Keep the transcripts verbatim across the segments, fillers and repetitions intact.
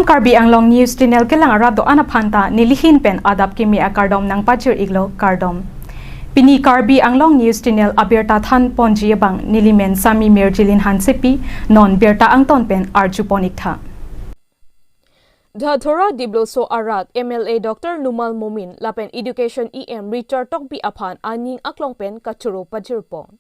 Karbi Anglong News Channel kelang arat do-an aphan ta nelihin pen adap kimi akardom nangpajir iklo, kardom. Pini Karbi Anglong News Channel abirta than ponji abang nelimen Sami Mirjilin Hansepi, non birta angton pen arju pon iktha. Dadhora Dipluso arat M L A Doctor Numal Momin lapen Education E M Richard Tokbi aphan aning aklong pen kachoro pajir pon.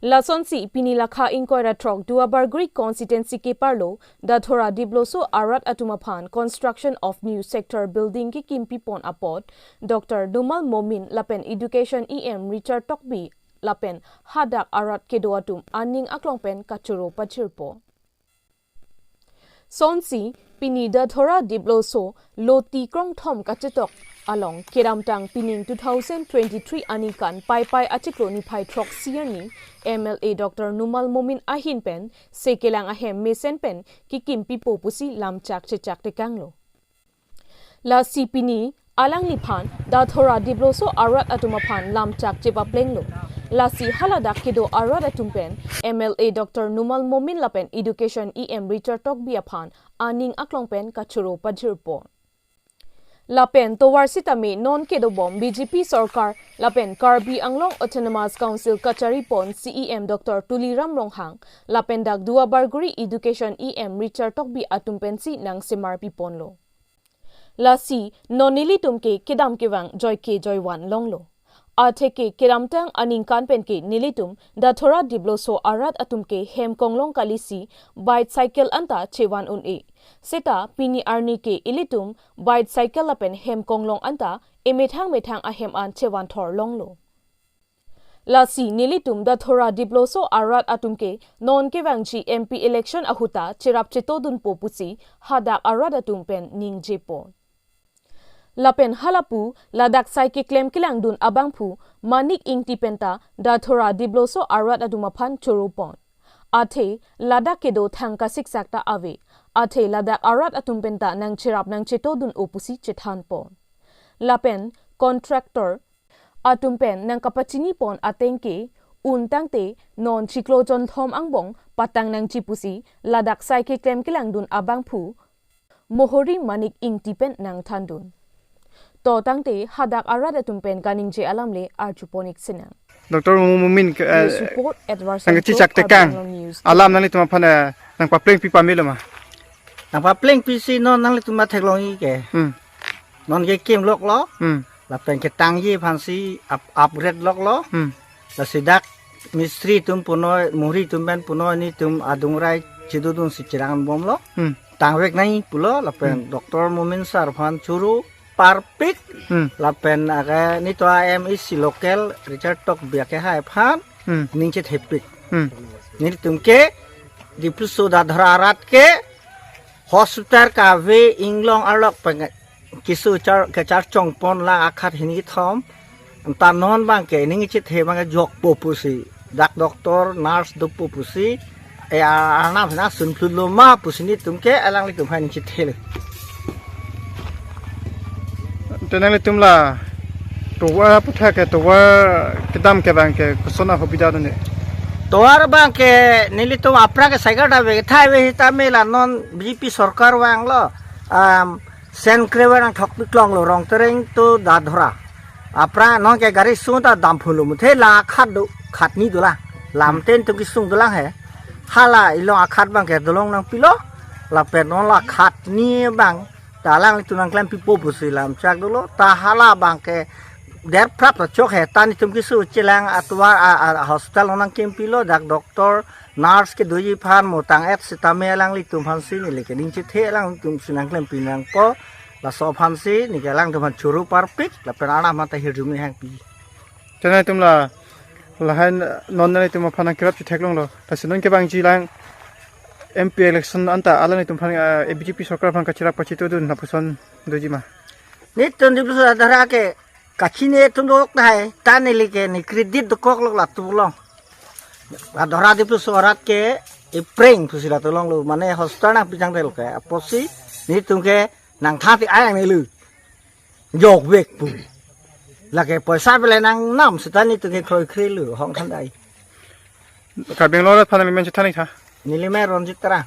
Lasonsi pini lakha ingkoi ra throk Duarbagori constituency keparlo Dadhora Dipluso arat atum aphan construction of new sector building kekimpi pon apot Doctor Numal Momin lapen Education E M Richard Tokbi lapen hadak arat kedo atum aning aklong pen kachoro pajir pon. Sonsi pini Dadhora Dipluso loti krongthom kachetok along kedamtang pining two thousand twenty-three aningkan Paipai achiklo niphai throksi arni M L A Doctor Numal Momin ahin pen sekelang ahem mesen pen kekimpipo pusi lamchak chechak tekanglo. Lasi pini alangliphan Dadhora Dipluso arat atum aphan lamchak chepaplenglo. Lasi haladak kedo arat atum pen M L A Doctor Numal Momin lapen Education E M Richard Tokbi aphan aning aklong pen kachoro pajir pon. Lapen tovar sitame non kedobom B J P sorkar lapen Karbi Anglong Autonomous Council kachari pon C E M Doctor Tuliram Ronghang lapen dak Duarbagori Education E M Richard Tokbi atum pensi nangsemar piponlo. Lasi non nelitum ke kedam kevang joike joivan longlo. Atheke kedamtang aningkan pen ke nelitum Dadhora Dipluso arat atum ke hem konglong kalisi bicycle anta chevan un-e. Seta pini arni ke ilitum bicycle lapen hem konglong anta emethang methang ahem an chevan thor longlo. Lasi nelitum Dadhora Dipluso arat atum ke non kevangji M P election ahut ta cherap chetodunpo pusi hadak arat atum pen ningje pon. Lapen halapu ladak sai keklem kelangdun abangphu Manik Ingti penta Dadhora Dipluso arat atum aphan choro pon. Athe ladak kedo thang kasiksak ta ave. Athe ladak arat atum penta nangcherap nangchetodun-o pusi chethan pon. Lapen contractor atum pen nangkapachini pon ateng ke un tangte non chiklo jonthom angbong patang nangji pusi ladak sai keklem kelangdun abangphu Mohori Manik Ingti pen nangthandun. To tangte hadak arat atum pen kaningje alam le arju pon ik sinang. Doctor Mumin ke, eh, News report, Edward nang Santosh, kechechak tekang. Karbi Anglong News. Alam nanglitum aphan, eh, nangpaplengpi pamelo ma? Nangpaplengpi si non nanglitum ma theklong ik ke. Hmm. Non ke kim loklo. Hmm. Lapen ketangji aphansi up-, upgrade loklo. Hmm. Lasi dak mistri atum punoi, Mohori atum pen punoi nelitum adungrai chedodun si cherang bomlo. Hmm. Tangvek nai pulo, lapen Hmm. Doctor Mumin sir aphan choro parpik. Hmm. Lapen ake nelitum M E C local Richard Tokbi ake hai aphan Hmm. ning chethepik. Hmm. Nelitum ke Dipluso Dadhora arat ke hospital kave inglong arlok pen keso char, kechar chongpon lang akhat hini kethom. Anta non abang ke ning chethe abang ke jokpo pusi. Dak doctor, nurse dopo pusi. E a-, arnam na sunphlutlo ma pusi nelitum ke alanglitum aphan ning chethelo. Te nanglitum la tovar aputhak ke tovar kedam kevang ke koson ahobida do ne? Tovar abang ke nelitum aphrang ke cycle ta ave, thai ave sitame la non B J P sorkar vanglo. Um, Sen krever nangthokpik longlo Rongtereng to Dadhora. Aphrang non ke gari sung ta damphunlo muthe la khat do khat ni dolang. Lamten to kisung dolang he. Hala ilong akhat abang ke dolong nangpilo. Lapen non la khat ni abang ta alanglitum nangklempipo pusi lamchak dolo. Ta hala abang ke derprap ta chok he. Ta nelitum keso chelang atovar a, a, a hospital nangkempilo dak doctor nurse kedoji aphan mo tang-et sitame alanglitum aphansi neli ke ning chethe alanglitum si nangklempi nangpo. Laso aphansi neli ke alangtum aphan choro parpik lapen arnam aphan ta hirjume hangpi. Te nanglitum la lahai non nanglitum aphan nangkerap chetheklonglo. Lasi non kevangji lang M P election anta alanglitum aphan, eh, B J P sorkar aphan kacherap kachetodun lapuson doji ma? Nelitum Dipluso Dadhora ke kachini atum dok tahai, ta neli ke ne credit dokok lok latum long. Dadhora Dipluso arat ke epreng pusi latum longlo, mane hospital nangpijang tel ke, apotsi nelitum ke nangthan ti ayang neli. Jokvek pu. Lake poisa pele nangnam seta nelitum ke kroikre lo, hong thandai. Karbi Anglong arat aphan nangmen chethan ik tha. Nelimen Ronjit Terang.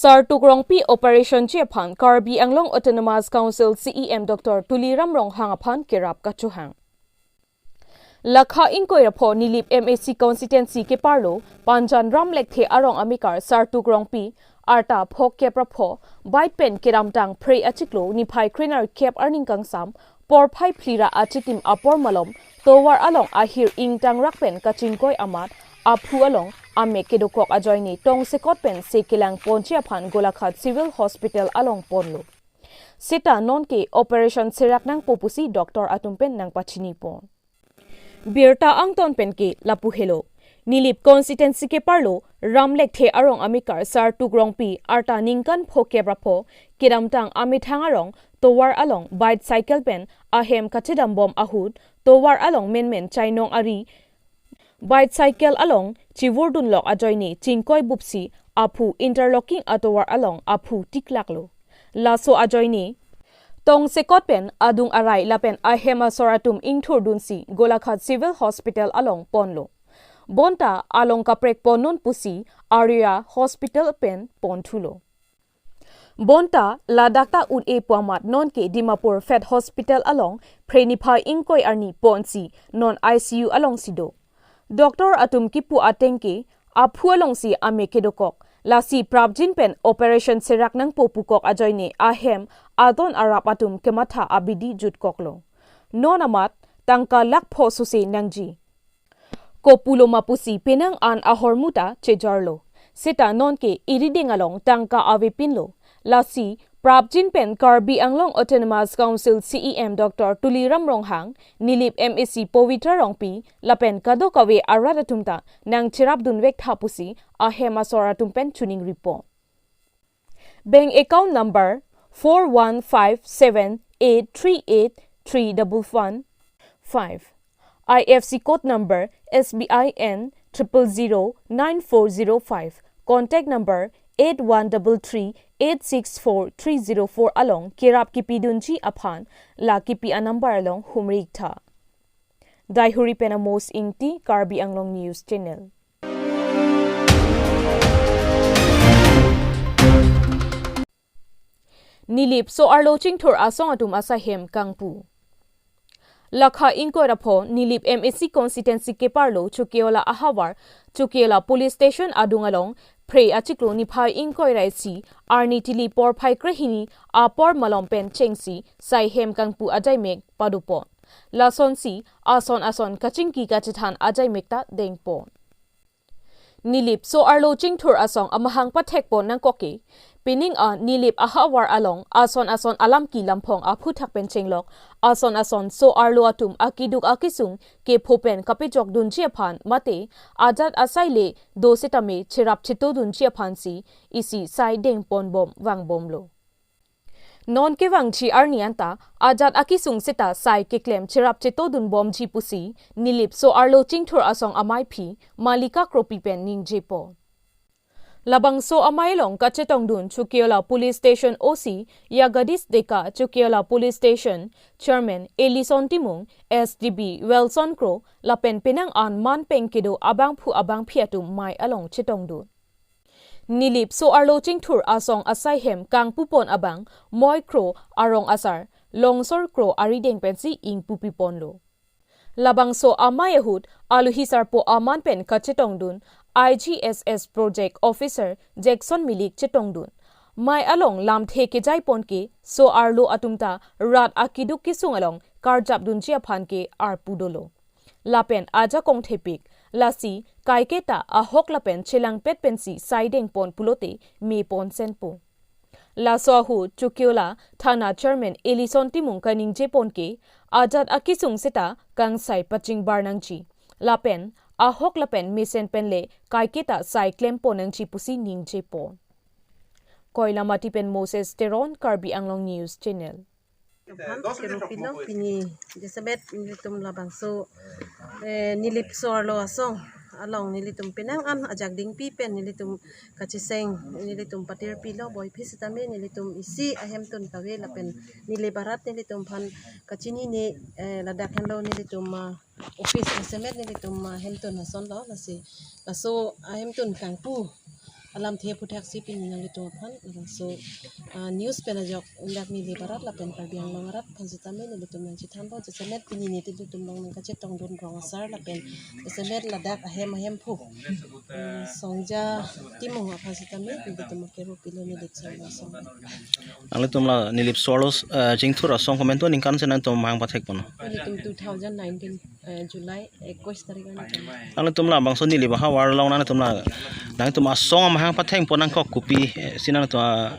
Sartuk Rongpi operation ji aphan Karbi Anglong Autonomous Council C E M Doctor Tuliram Ronghang aphan kerap kachohang. Lakha ingkoi ra pho Nilip M A C constituency keparlo Panjan Ram Lekthe arong amekar Sartuk Rongpi arta phokep ra pho bike pen kedamtang Phre achiklo niphai krenerkep arni kangsam porphai phli ra achitim apor malom tovar along ahir ingtangrak pen kachingkoi amat aphu along amek kedokok ajoine tongsekot pen se kelang ponji aphan Golaghat Civil Hospital along ponlo. Seta nonke operation serak nangpo pusi doctor atum pen nangpachini pon. Birta angton pen ke lapu helo. Nilip constituency keparlo Ram Lekthe arong amekar Sartuk Rongpi arta ningkan phokep ra pho kedamtang amethang arong tovar along bicycle pen ahem kachedam bom ahut tovar along menmen chainong ari bicycle along chivurdunlok ajoine chingkoi bupsi aphu interlocking atovar along aphu tiklaklo. Laso ajoine tongsekot pen adung arai lapen ahem asor atum ingthurdunsi Golaghat Civil Hospital along ponlo. Bonta along kaprek ponnon pusi Arya Hospital pen ponthulo. Bonta ladak ta un-e pu amat nonke Dimapur Fed Hospital along Phre niphai ingkoi arni ponsi non I C U alongsi do. Doctor atum kipu ateng ke aphu alongsi amek kedokok. Lasi prapjin pen operation serak nangpo pukok ajoine ahem adon arap atum kematha abidi jutkoklo. Non amat tangka lakh pho suse nangji. Kopulo ma pusi penang an ahormu ta chejarlo. Seta nonke irideng along tangka avepinlo. Lasi prapjin pen Karbi Anglong Autonomous Council C E M Doctor Tuliram Ronghang, Nilip M A C Pavitra Rongpi lapen kadokave arat atum ta nangcherapdunvek tha pusi ahem asor atum pen choningri pon. Bank account number four one five seven eight three eight three double one five. I F S C code number S B I N triple zero nine four zero five. Contact number eight one double three eight six four three zero four along kerap kipidunji aphan la kipi anumber along humri tha. Daihuri pen Amos Ingti, Karbi Anglong News Channel. Nilip so-arlo chingthur asong atum asai hem kangpu. Lakha ingkoi ra pho Nilip M A C constituency keparlo Chokiola ahavar, Chokiola police station adung along Phre achiklo niphai ingkoi ra isi arni tili porphai krehini apor malom pen chengsi sai hem kangpu ajaimek padopon. Lasonsi ason ason kachingki kachethan ajaimek ta dengpon. Nilip so-arlo chingthur asong amahang pathekpon nangkok ke. Pining a Nilip ahavar along ason ason alamki lamphong aphuthak pen chenglok, ason ason so-arlo atum akeduk akesung kepho pen kapejokdunji aphan mate ajat asai le do setame cherap chetodunji aphansi isi sai dengponbom vangbomlo. Non kevangji arni anta ajat akesung seta sai keklem cherap chetodunbomji pusi Nilip so-arlo chingthur asong amaiphi Malika Kropi pen ningjepo. Labangso amei along kachetongdun Chokiola Police Station O C Yagadis Deka, Chokiola Police Station Chairman Ellison Timung, S D B Wilson Kro, lapen penang an man peng kedo abangphu abangphi atum mei along chetongdun. Nilip so-arlo chingthur asong asai hem kangpupon abang Moi Kro arong asar Longsor Kro arideng pensi ingpupiponlo. Labangso amei ahut alohi sarpo aman pen kachetongdun I G S S Project Officer Jackson Milik chetongdun. Mei along lamthe kejaipon ke so-arlo atum ta rat akeduk kesung along karjapdunji aphan ke arpu dolo. Lapen ajakong thepik, lasi kaiketa ahok lapen chelangpet pensi sai dengpon pulote mepon senpo. Laso ahut Chokiola Thana Chairman Ellison Timung kaningjepon ke, ajat akesung seta kangsai pachingbar nangji. Lapen ahok lapen mesen pen le kaiketa sai klempon nangji pusi ningjepon. Koilamati pen Moses Teron, Karbi Anglong News Channel. Aphan kero pilo pini jasemet nelitum labangso, eh, Nilip so-arlo asong along nelitum penang an ajak dingpi pen nelitum kacheseng nelitum patir pilo boiphi setame nelitum isi ahemtun kave lapen Nilip arat nelitum aphan kachinine, eh, ladak henlo nelitum, ah, office jasemet nelitum, ah, hemtun asonlo lasi laso ahemtun kangpu Alamthe aphuthak si pini nanglitum aphan, so, ah, news pen ajok dak neli barat lapen Karbi Anglong arat aphan sitame nelitum nangchethanlo, jasemet pini nelitum along nangkachetongdun rong asar lapen jasemet ladak ahem ahemphu, mm, Songja Timung aphan sitame nelitum akero pilo, Nilip Sorlo asong. Nanglitum la Nilip Sorlo, eh, Jingthur asong komantu aningkan si nangtum mahang pathekpon? Nelitum two thousand nineteen, eh, July ekkois tarik arni. Nangtum labangso Nilip ahavar along nangtum la, nangtum asong amahang pathengpon nangkok kopi, eh, si nangtum, ah,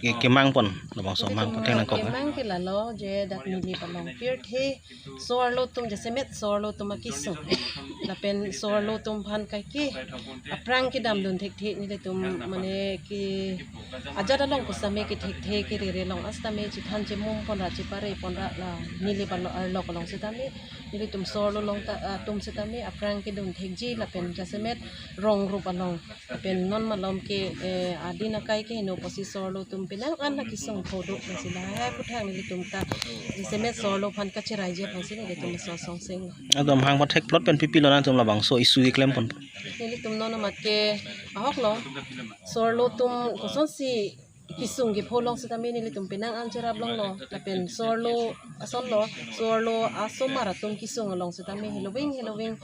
ke-, kemangpon labangso amahang patheng nangkok, eh? Kemang ke lalo je dak Nilip along pirthe so-arlo atum, jasemet so-arlo atum akesung lapen so-arlo atum aphan kaike aphrang kedamdun thekthe nelitum mane ke ajat along pusitame kethekthe kerere along sitame chethan chemum ponra chepare ponra la Nilip arlo arlo along sitame nelitum so-arlo along ta, ah, atum sitame aphrang kedun thekji lapen jasemet rong rup along lapen non malom ke, eh, adin akai kehingno pusi so-arlo atum penang an akesung phodo pusi lahai aphuthak nelitum ta jasemet so-arlo aphan kacheraiji aphan si nelitum so asong senglo. Nangtum hang pathek plot pen pipilo nangtum labangso issue keklempon? Nelitum non amat ke ahok lo, so-arlo atum kosonsi kesung kepho along sitame nelitum penang an cherap longlo lapen so-arlo asonlo, so-arlo asomar atum kesung along sitame heloving heloving,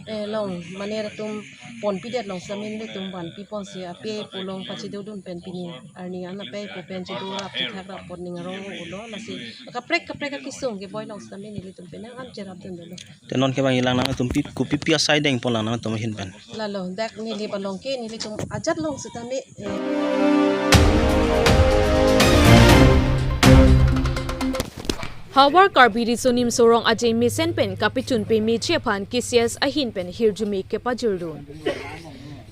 eh, along mane atum ponpidet along sitame nelitum vanpi ponsi ape pu along pachedodun pen pini arni an ape pu pen chedorap chethak rap pon ning arong ulo, lasi kaprek kaprek akesung keboi along sitame nelitum penang an cherapdun dolo. Te non kevang ilang nangtum pi, kopi pi asai dengpon lang nangtum ahin pen? Lalo, dak Nilip along ke nelitum ajat along sitame, eh. Havar Karbi Riso Nimso Rong Aje mesen pen kapechun pemeji aphan K C S ahin pen hirjume kepajirdun.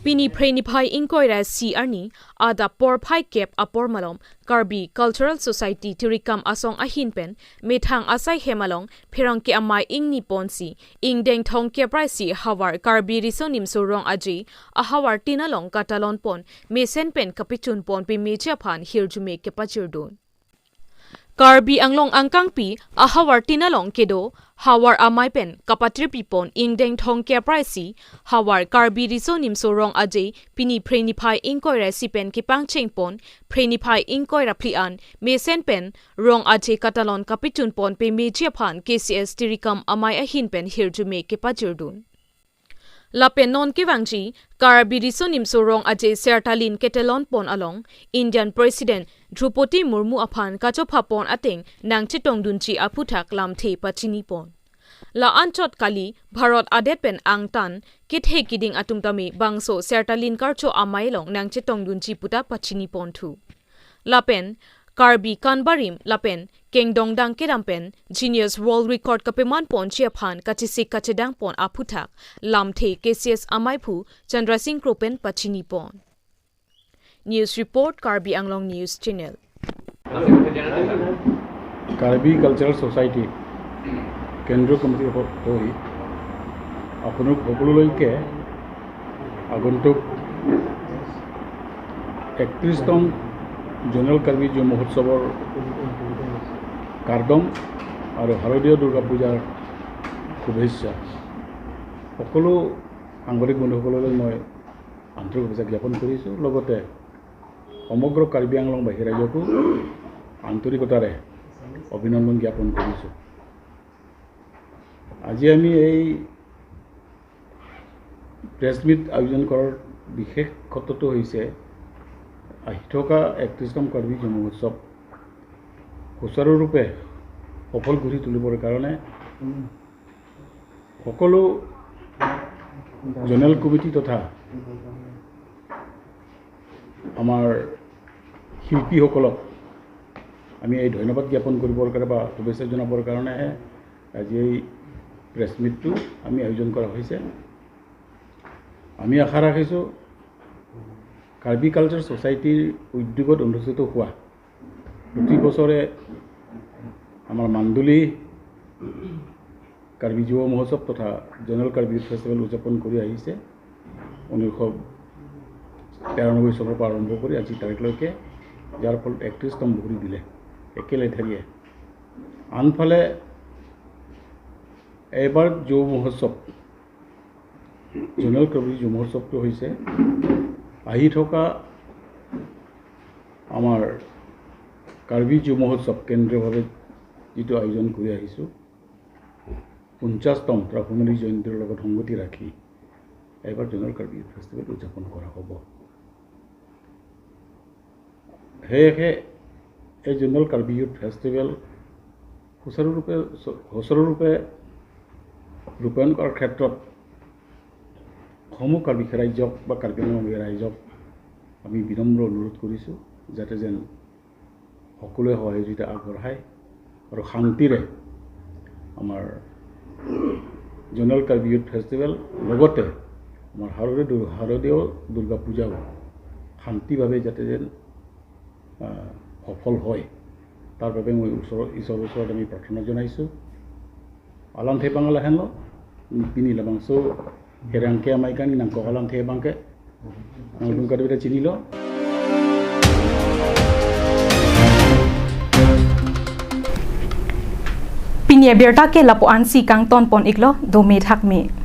Pini Phre niphai ingkoi ra isi arni adap porphai kep apor malom Karbi Cultural Society Tirikam Asong ahin pen methang asai hem along pherangke amei ingni ponsi ingdeng thomkep ra isi havar Karbi Riso Nimso Rong Aje ahavar tin along katalon pon mesen pen kapechun pon pemeji aphan hirjume kepajirdun. Karbi Anglong angkangpi ahavar tin along kedo havar amei pen kapatirpi pon ingdeng thomkep ra isi havar Karbi Riso Nimso Rong Aje pini Phre niphai ingkoi ra isi pen kepangcheng pon Phre niphai ingkoi ra phli an mesen pen Rong Aje katalon kapechun pon pemeji aphan K C S Tirikam amei ahin pen hirjume kepajirdun. Lapen non kevangji Karbi Riso Nimso Rong Aje sertalin ketalon pon along Indian President Droupadi Murmu aphan kachopha pon ateng nangchetongdunji aphuthak lamthe pachini pon. La anchot kali Bharat adet pen angtan kethe kiding atum tame bangso sertalin karcho amei along nangchetongdunji puta pachini ponthu. Lapen Karbi kanbarim lapen kengdongdang kedam pen Guinness World Record kapeman ponji aphan kachesik kachedang pon aphuthak lamthe K C S ameiphu Chandra Singh Kro pen pachini pon. News report, Karbi Anglong News Channel. Karbi cultural society কেন্দ্ৰীয় কমিটিৰ হৈ আপোনালোক সকলোলৈকে আগন্তুক একত্ৰিশতম জেনেৰেল কাৰ্বি যুৱ মহোৎসৱৰ কাৰ্ডম আৰু শাৰদীয় দুৰ্গা পূজাৰ শুভেচ্ছা। সকলো সাংবাদিক বন্ধুসকললৈ মই আন্তৰিক শুভেচ্ছা জ্ঞাপন কৰিছোঁ। লগতে সমগ্ৰ কাৰ্বি আংলংবাসী ৰাইজকো আন্তৰিকতাৰে অভিনন্দন জ্ঞাপন কৰিছোঁ। আজি আমি এই প্ৰেছ মিট আয়োজন কৰাৰ বিশেষ কথাটো হৈছে আহি থকা একত্ৰিশতম কাৰ্বি যুৱ মহোৎসৱ সুচাৰুৰূপে সফল কৰি তুলিবৰ কাৰণে সকলো জেনেৰেল কমিটি তথা আমাৰ শিল্পীসকলক আমি এই ধন্যবাদ জ্ঞাপন কৰিবৰ কাৰণে বা শুভেচ্ছা জনাবৰ কাৰণেহে আজি এই প্ৰেছ মিটটো আমি আয়োজন কৰা হৈছে। আমি আশা ৰাখিছোঁ কাৰ্বি কালচাৰ ছ'চাইটিৰ উদ্যোগত অনুষ্ঠিত হোৱা প্ৰতি বছৰে আমাৰ মান্দুলি কাৰ্বি যুৱ মহোৎসৱ তথা জেনেৰেল কাৰ্বি ইউথ ফেষ্টিভেল উদযাপন কৰি আহিছে ঊনৈছশ তিৰানব্বৈ চনৰ পৰা আৰম্ভ কৰি আজি তাৰিখলৈকে, যাৰ ফলত একত্ৰিশতম বগৰী দিলে একেলেঠাৰিয়ে। আনফালে এইবাৰ যুৱ মহোৎসৱ, জেনেৰেল কাৰ্বি যুৱ মহোৎসৱটো হৈছে আহি থকা আমাৰ কাৰ্বি যুৱ মহোৎসৱ কেন্দ্ৰীয়ভাৱে যিটো আয়োজন কৰি আহিছোঁ, পঞ্চাশতম ত্ৰাসুণালী জয়ন্তীৰ লগত সংগতি ৰাখি এইবাৰ জোনেল কাৰ্বি ইউথ ফেষ্টিভেল উদযাপন কৰা হ'ব। সেয়েহে এই জোনেল কাৰ্বি ইউথ ফেষ্টিভেল সুচাৰুৰূপে, সুচাৰুৰূপে ৰূপায়ণ কৰাৰ ক্ষেত্ৰত সমূহ কাৰ্বি ৰাইজক বা কাৰ্বি আংলং ৰাইজক আমি বিনম্ৰ অনুৰোধ কৰিছোঁ, যাতে যেন সকলোৱে সহযোগিতা আগবঢ়ায় আৰু শান্তিৰে আমাৰ জোনেল কাৰ্বি ইউথ ফেষ্টিভেল লগতে আমাৰ শাৰদীয় দুৰ-, শাৰদীয় দুৰ্গা পূজাও শান্তিভাৱে যাতে যেন, আহ, সফল হয়, তাৰ বাবে মই ওচৰ-, ঈশ্বৰৰ ওচৰত আমি প্ৰাৰ্থনা জনাইছোঁ। Alamthe abang lahenlo, pini labangso herang ke amai kan nangkok alamthe abang ke, nangtum kadokave ta chinilo. Pini abirta ke lapu-ansi kangton pon iklo, dome thakme.